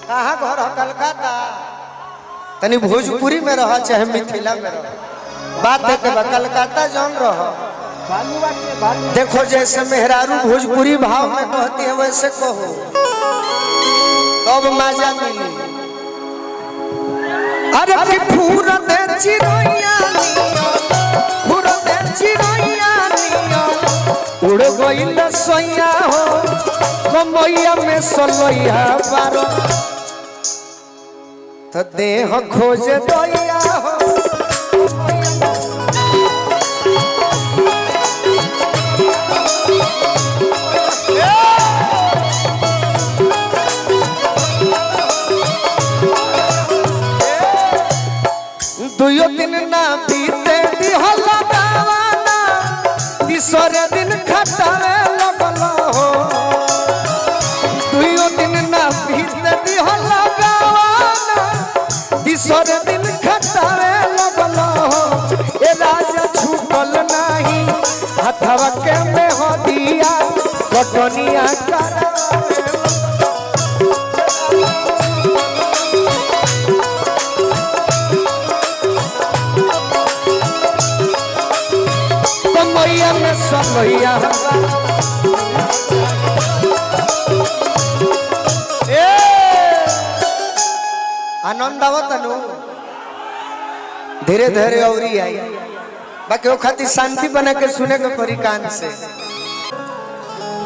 कहाँ घर हो कलकत्ता? तनी भोजपुरी में रह चाहे मिथिला में रह, बात है के कलकत्ता जौन रह। देखो जैसे मेहरारू भोजपुरी भाव में कहती है वैसे कहो तब मजा मिली। अरे कि फूर दे चिड़ैया नियो, फूर दे चिड़ैया नियो, उड़ गइल सैया हो कमैया में सलैया बारो, तो देह खोज दैया हो। दुयो दिन ना बीते दिहल दावाना, तीसरे दिन खटावे लगल हो। दुयो दिन ना बीते दिहल दावाना, तीसरे दिन खटावे लगल हो। ए राजा छूटल नाही हथवा के में हो दिया कटनिया करावे। कमैया में सलैया ए आनंद आवत नु धीरे धीरे औरी आई। बाकी वो खातिर शांति बना के सुने के परी कान से।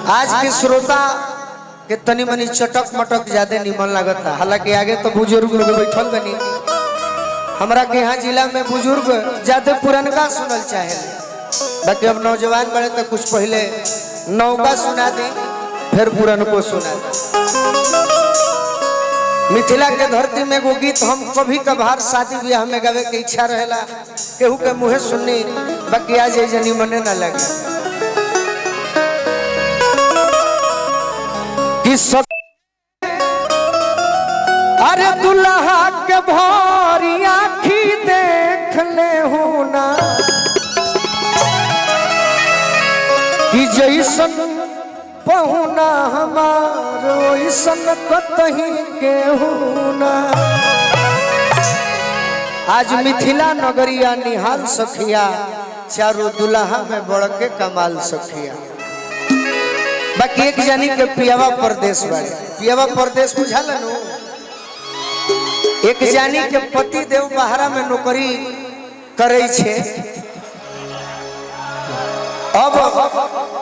आज के श्रोता के तनी मनी चटक मटक ज्यादा निमन लगता, हालांकि आगे तो बुजुर्ग लोग बैठल बनी। हमरा के यहाँ जिला में बुजुर्ग ज्यादा पुरनका सुनल चाहे, बाकी अब नौजवान बने तो कुछ पहले नौका सुना दी फिर पुरन को सुना दी। मिथिला के धरती में एगो गीत हम कभी कभार शादी ब्याह में गावे के इच्छा रहेला, केहू के मुँहे सुननी, बाकी आज जनी मने ना लगे। कि सब अरे दुल्हा के भरी आँखी देख ले हो ना, कि जैसन पहुना हमार ओइसन कतही केहू ना। आज मिथिला नगरिया निहाल सखिया, चारों दुल्हा में बढ़ के कमाल सखिया। बाकी एक जानी के पियावा परदेश बाड़े, पियावा परदेश बुझाल नु। एक जानी के पति देव बहरा में नौकरी करे छे। अब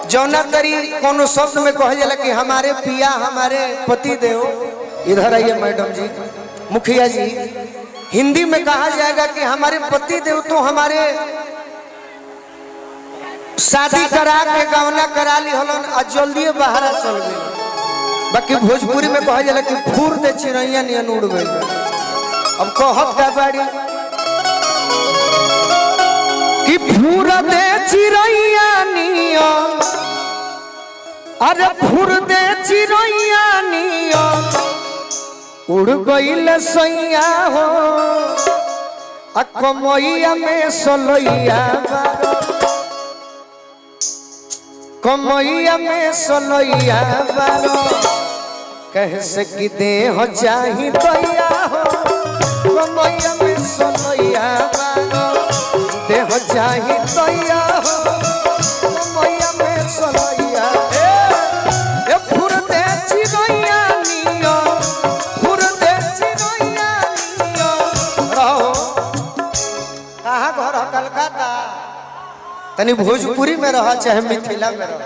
जौना तरी कोनो शब्द में कहल जाला कि हमारे पिया हमारे पति देव। इधर आइए मैडम जी, मुखिया जी, हिंदी में कहा जाएगा कि हमारे पति देव तो हमारे शादी करा के गौना करा ली हलन आ जल्दी बाहर चल गई। बाकी भोजपुरी में कहल जाला कि फूर दे चिड़ैया नियन उड़ गई। अब कहत का बाड़ी कि फूर दे चिड़ैया नियन, अरे फूर दे चिड़ैया नियन, उड़ गइल सैया हो आ कमैया में सलैया बारो, कमैया में सलैया बारो, कह सकी देह चाही दैया हो, कमैया में सलैया बारो, देह चाही दैया हो, कमैया में सलैया। ए फुर दे चिड़ैया नियो, फुर दे चिड़ैया नियो रहो। कहाँ घर हो कलकत्ता? तनी भोजपुरी में रह चाहे मिथिला में रह,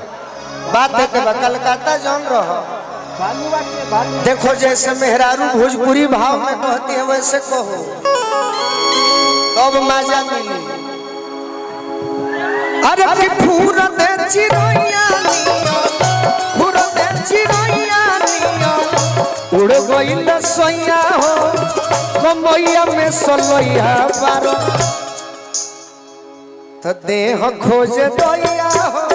बात है के कलकत्ता जौन रह। देखो जैसे मेहरारू भोजपुरी भाव में कहती है वैसे कहो तब मजा मिली। अरे कि फूर दे चिड़ैया नियो, फूर दे चिड़ैया नियो, उड़ गइल सैया हो कमैया में सलैया बारो, तो देह खोज दैया हो।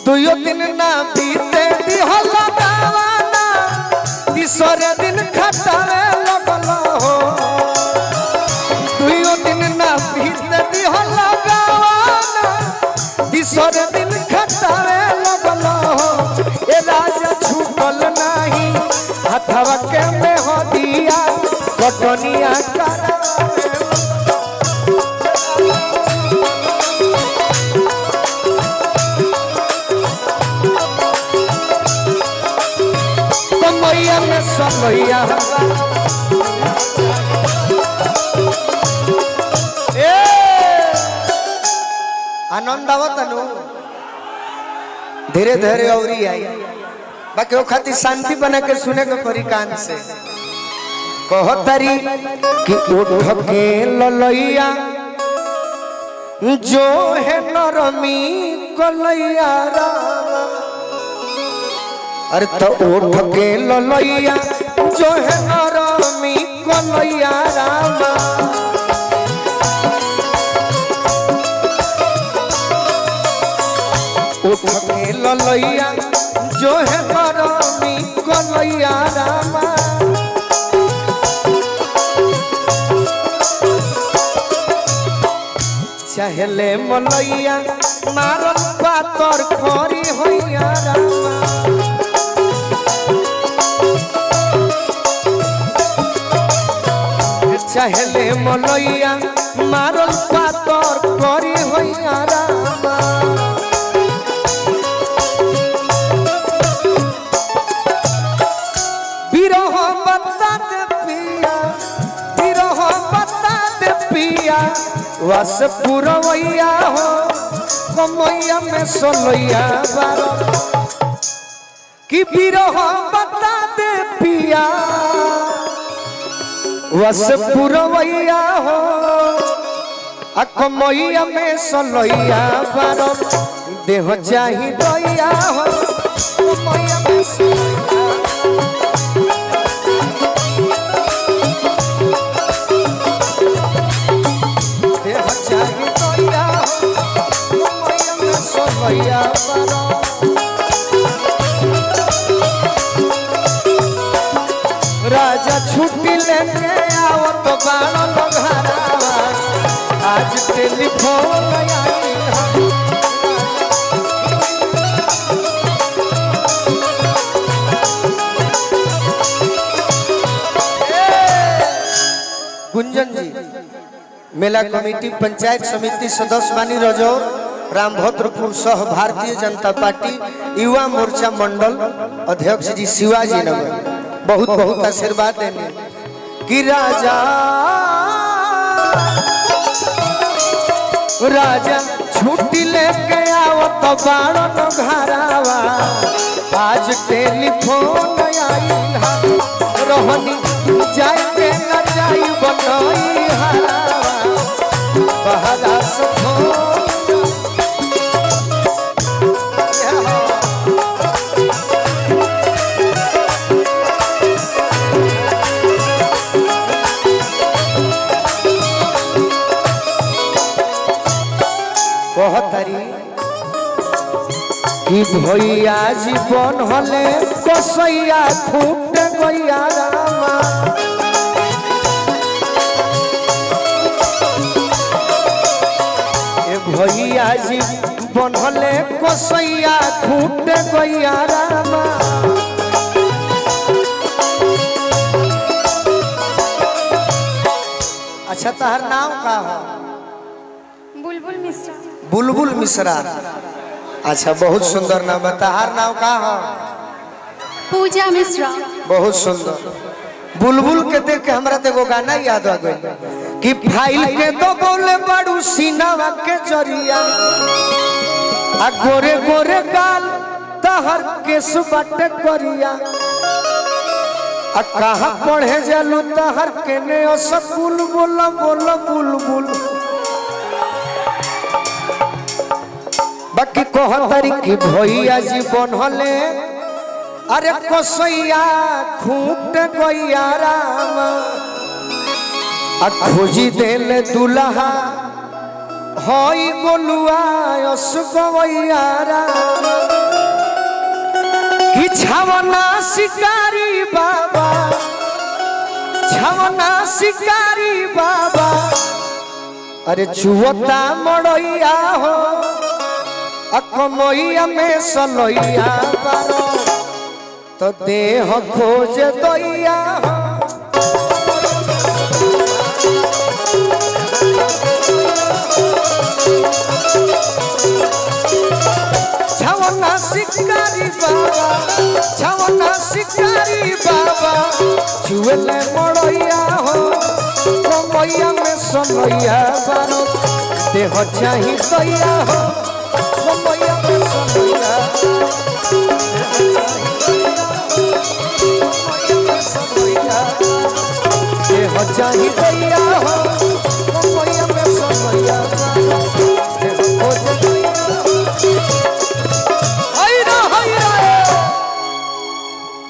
दुयो दिन ना बीते दिहल दावाना, तीसरे दिन खटावे लगल कटनिया करावेला। कमैया में सलैया ए आनंद आवत नु धीरे धीरे औरी आई। बाकी वो खातिर शांति बना के सुने के परी कान से। कहतरी कि उठ के ललैया जो है नरमी कलैया रामा। अरे तो उठ के ललैया जो है नरमी कलैया रामा। उठ के ललैया जो है नरमी कलैया रामा। चाहले मलैया मारल पातर खरी हैया रामा। चाहले मलैया मारल पातर करी हैया रामा। बिरह बता दे पिया, बिरह बता दे पिया, वास पुरवैया हो कमैया में सोलैया बारो। कि बिरह बता दे पिया, वस पुरवैया हो आ कमैया में सोलैया बारो। देह चाही दैया हो कमैया में सोलैया। देह चाही दैया हो कमैया में सोलैया बारो। राजा छुट्टी लेके आवत बाड़न घरवा, आज टेलीफोन आई है। गुंजन जी मेला कमेटी पंचायत समिति सदस्य बानी रजौर रामभद्रपुर सह भारतीय जनता पार्टी युवा मोर्चा मंडल अध्यक्ष जी शिवाजी नगर बहुत बहुत आशीर्वाद देने कि राजा राजा छुट्टी लेके आवत बाड़न घरवा, आज टेलीफोन आइल हा। रहनी जाए के न जाई बनई हरावा, बहरा से फोन। कहतरी कि भैया जीवन हले कसैया खूट गैया रामा। ए भैया जीवन हले कसैया खूट गैया रामा। अच्छा तहर नाम का है? बुलबुल मिश्रा। बुलबुल मिश्रा, अच्छा बहुत सुंदर नाम है। तहार नाम का है? पूजा मिश्रा। बहुत सुंदर। बुलबुल के देख के हमरा तो एगो गाना याद आ गई कि फाइल के तो बोले बड़ू सीनावा के जरिया, आ गोरे गोरे गाल तहर के सुबट करिया, आ कहाँ पढ़े जालू तहर के ने स्कूल बोला बोला बुलबुल। बाकी कहतरी कि भैया जीवन हले अरे कसैया खूट गैया रामा, आ खोजी देले दुल्हा हई गोलुआ असगवैया रामा। कि छावना शिकारी बाबा, छावना शिकारी बाबा, अरे चुवता मड़ैया हो कमैया में सलैया बारो। तो देह खोज दैया हो। छवना शिकारी बाबा, छवना शिकारी बाबा, छुएले मड़ैया हो, कमैया में सनैया बारो, देह चाही दैया हो, कमैया में सनैया, देह चाही दैया हो,